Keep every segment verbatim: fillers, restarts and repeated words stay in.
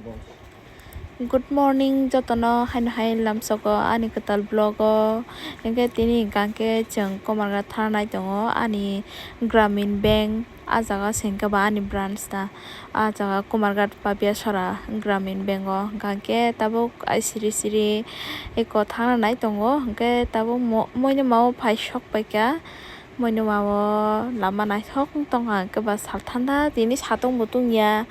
Good morning jotono, haino hai lamsogo ani kwtal vlog o. Hwnkhe tini hwnkhe chwng Komarghat thangnai tongo ani Gramin Bank, ah jaga se hwnkhe ba ani branch ta. Ah jaga Komarghat Papiasora Gramin Bank o hwnkhe tabuk ai siri siri eko thangna nai tongo, hwnkhe tabuk mo-, moino mao phai sok paikha. Moino mao lama naithok wng tongkha, hwnkhe ba sal thanda tini satung bo tungya.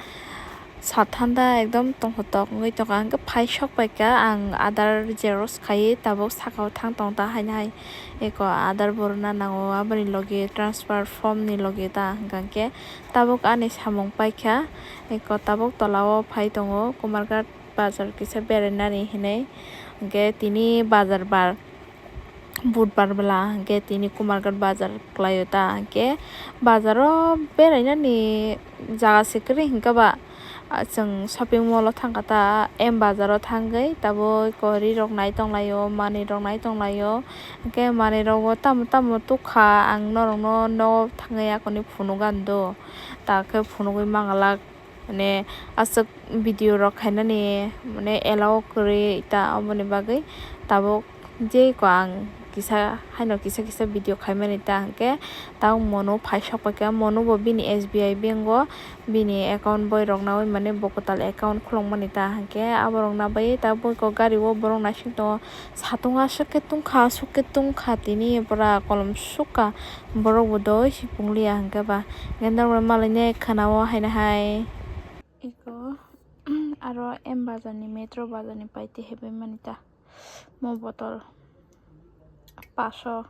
Sal thanda ekdom tongthotok wngwi tongkha, hwnkhe phai sok paikha ang Aadhaar xerox khaiwi tabuk sakao thang tong ta haino hai. Eko Aadhaar bo rwna nango, aboni logi transfer form ni logi ta hwnkha, hwnkhe tabuk ani samung paikha. Eko tabuk tola o phai tongo, Komarghat bazar kisa berainani hinwi, hwnkhe tini bazar bar. Budbar bwla hwnkhe tini Kumarghat bazar kwlaio ta, hwnkhe bazaro berainani jaga se kwrwi hwnkhe ba, ah, chwng shopping mall o thangkha ta, M bazar o thangwi tabuk eko ri rok nai tonglaio, manwi rok nai tonglaio, hwnkhe manwi rok bo tamo tamo tukha, ang norok no nogo thangwi akonwi phunukgani do, ta khe phunugwi manglak. Mane aswk video rok khainani mane allow kwrwi ta, oboni bagwi tabuk je ko ang kisa haino kisa kisa video khaimani ta, hwnkhe tabuk mono phai sok paikha, mono bo bini S B I bank o bini account boirok naui mane bo kwtal account khulukmani ta, hwnkhe aborok nabaiwi tabuk gari o borok naising tongo, satung aswk khe tungkha aswk khe tungkha tini pura kolom sukha. Borok bo doi si pungliya hwnkhe ba. Hwnkhe norok malainai khwna-o haino hai. Eko aro M bazar ni, Metro bazar ni paite hebai mani ta. Mo botol paso,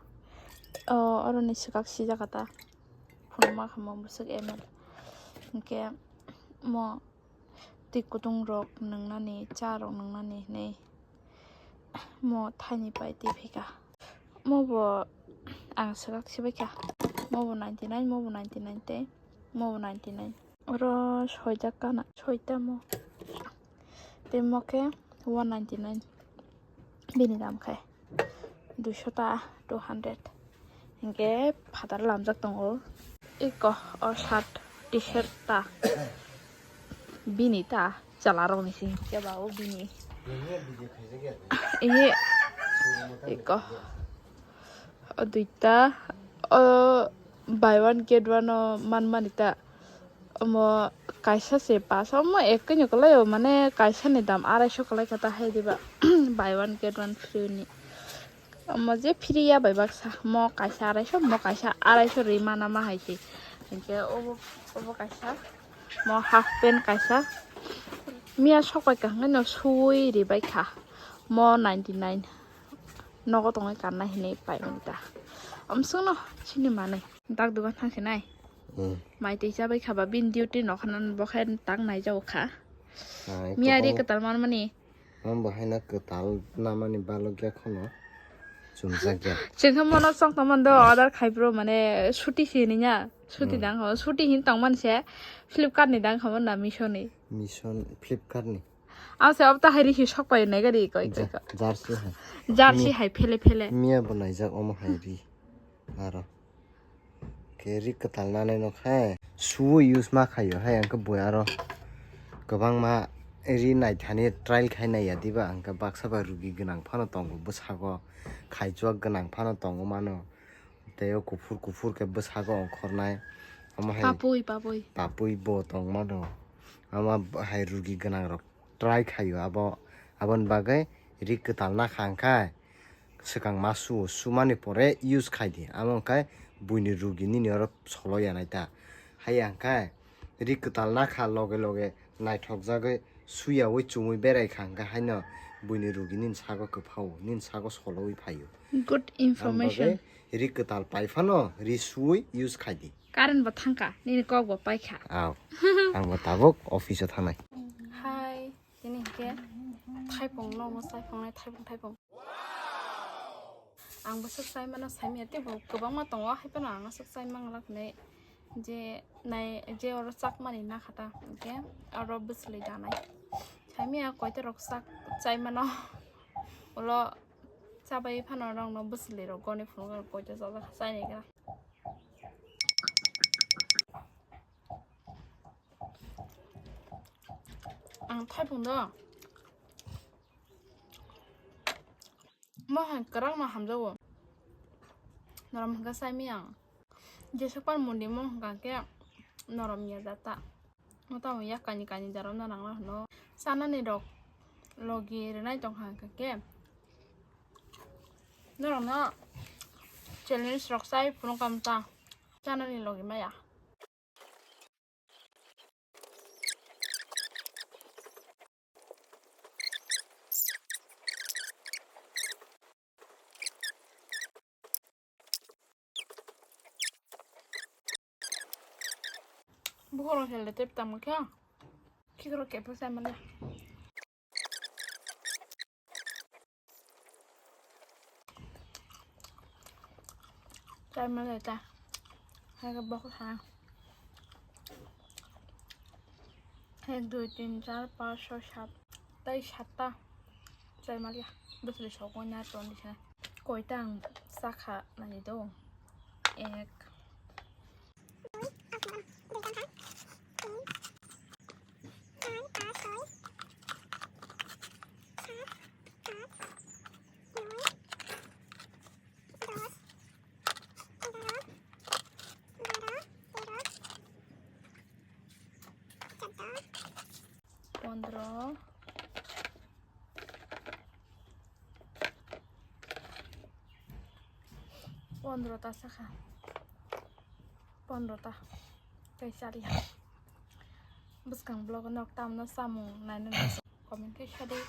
o, oro ni swkak sijak ta. Phunukma kha mo bwswk M L. Hwnkhe mo twi kutung rok nwngnani, cha rok nwngnani hinwi mo thaini pai twi phaikha. Mo bo ang swkak se baikha. Mo bo ninety nine, mo bo ninety nine tei mo bo ninety nine. Oro soita kana, soita mo. Tei mo khe one ninety nine. Bini dam khe duiso ta, two hundred. Hingke phatar lamjak tongo. Eko o shirt, T-shirt ta. Bini ta chwla rokni se hingke ba o bini. Iye eko o duita o buy one get one o manmani ta. Omo kaisa se paso, omo ekoi ni kwlai o, mane kaisa ni dam arai so kwlai kha ta, hai diba buy one get one free ni. Omo je free ya bai baksa, mo kaisa arai so, mo kaisa arai so ri mana ma hai se. Hingke obo, obo kaisa, mo half pant kaisa. Miya sok bai kaham no suwi ri bai kha, mo ninety nine. Nogo tongwi kanna hinwi pai mani ta. Amswkno chini manwi. Dak dugan thang se nai. Hmm. Mai twi chabai kha ba bini duty no khana bo khe tak nai jago kha. Hai, miya ri kwbang kwtal man mani. Ang bo haino kwtal namani balok ya khono. Chumjak ya. Chwng khe mono chwng tong man do order khai bro mane suti se ni ya. Suti hmm dang kha. Suti hin tong man se Flipkart ni dang kha na Meesho ni. Meesho, Flipkart ni. Ang se obta hai ri hi sok pai nai gari koi koi ja-, koi. Jersey hai. Jersey mi-, hai phele phele. Miya bo naijak omo hai ri. Aro. Khe ri kwtal nanai no khe. Suwi use ma khaio hai ang khe boi aro. Kwbangma ri naithani trial khai nai ya diba ang khe baksa ba rugi gwnang phano tongo bwsago. Khaichuak gwnang phano tongo mano. Tei o kuphur kuphur khe bwsago ongkhornai. Omo hai papui, papui. Papui bo tong mano. Omo hai rugi gwnang rok. Try khaio abo, aboni bagwi ri kwtal nakha hwnkhe swkang ma suo, sumani pore use khai di, amo hwnkhe buini rugi nini oro solo ya nai ta. Haiya hwnkhe ri kwtal nakha loge loge naithok jagwi suyaui chumui berai kha hwnkhe haino buini rugi nini sago kwphao, nini sago soloui phaio. Good information. Aboni bagwi ri kwtal pai phano ri suui use khai di. Current bo thangkha, nini kok bo paikha. Aw, ang bo tabuk office o thangnai. Hai, tini hwnkhe thaipung no omo chaiphungnai, thaipung, thaipung. Ang bwswk chai mano saimanya, teibo kwbangma tongo, hai phano ang aswk chai mangla hwnwi je nai, je oro chakmani nakha ta, hwnkhe oro bwchwlwi danai. Saimanya koitorok chak chai mano, ulo chabai phano norokno bwchwlwi rok goni phunukgo, koito chajak chainai khe. Thaipung do. Mo hai kwrak no hamjago. Norom hwnkha sai miyang. Jesa pan mundi mo hwnkha khe norom ya jata. Mo tamo ya kani kani jaro na nang hwno. Sanani rok logi rwnai tongkha hwnkha khe. Norok no challenge rok sai phunuk kam ta. Sanani logi maya. Bukhoro helde tep tamo khe. Khikoro kepha sai male. Chai male ta. Hai ka bok ha. Ek, dui, tin, char, panch, choi, sat. Tai satta. Chai maliya. Bwswli sokoi na ton disa. Koita ang sakha nai do. Ek. Pondro. Pondro ta sakha. Pondro ta. Tei chaliya. Bwskang vlog o nok tamno samung naina naising comment khe sadi.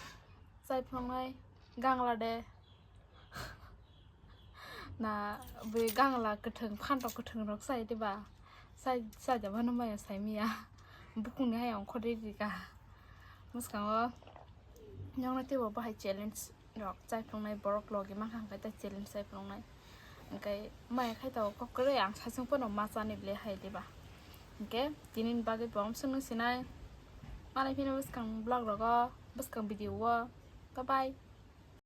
Chai phunuknai gangla de. Na bwi gangla kwthwng phantok kwthwng rok sai diba. Sai, sai jabano maya sai miya. Bukungni hai ongkhorwi rika. Bwskango nokno teibo bahai challenge rok chai phunuknai borok logi mankha hwnkhe tei challenge chai phunuknai. Hwnkhe maya khai tongo kok kwrwi ang saichung phano ma chani ble hai diba. Hwnkhe tinini bagwi bo amswkno sinai. Malai phino bwskang vlog rogo, bwskang video o. Bye bye.